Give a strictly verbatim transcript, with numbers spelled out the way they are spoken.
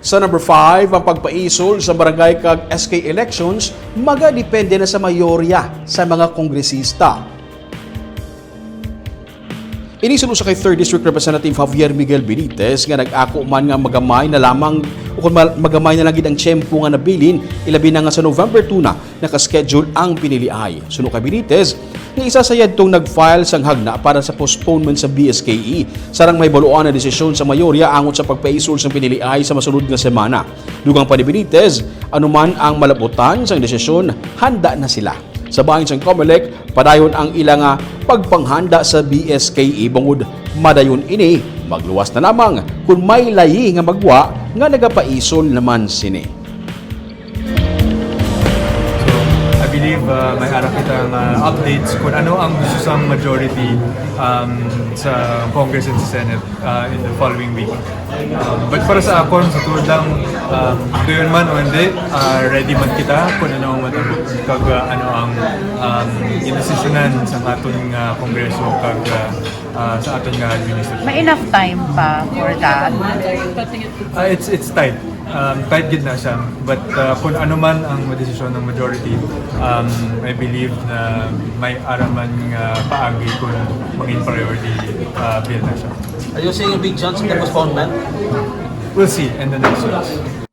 Sa number five, ang pagpaisol sa barangay kag S K elections magadepende na sa mayorya sa mga kongresista. Ini suno sa kay Third District Representative Javier Miguel Benitez nga nag-ako man nga magamay na lamang o kung mal- magamay na lang gid ang tiyempo nga nabilin, ilabi na nga sa November two na nakaschedule ang piniliay. Suno kay Benitez, nga isa sa yadtong nag-file sang hagna para sa postponement sa B S K E, sarang may baluan na desisyon sa mayorya angot sa pagpaisol sang piniliay sa masunod nga semana. Dugang pa ni Benitez, anuman ang malabutan sang desisyon, handa na sila. Sa bahin sang Comelec, padayon ang ila nga pagpanghanda sa B S K E bangod madayon ini, magluwas na lamang kung may layi nga magwa nga nagapaisol naman sini. So, I believe uh, may ara kita nga updates kung ano ang gusto sang majority um, sa Congress and sa Senate uh, in the following week. Um, but para sa akon, sa tuod lang, um, tuyon man o hindi, uh, ready man kita kung ano ang matabo kag uh, ano ang um, gidesisyonan sa aton nga Kongreso kag uh, uh, sa aton nga administration. May enough time pa for that? Uh, it's it's tight. Um, tight gid na siya. But uh, kung ano man ang desisyon ng majority, um, I believe na may ara man nga paagi kung maging priority uh, bill na siya. Are you seeing a big chance of the postponement? We'll see in the next weeks.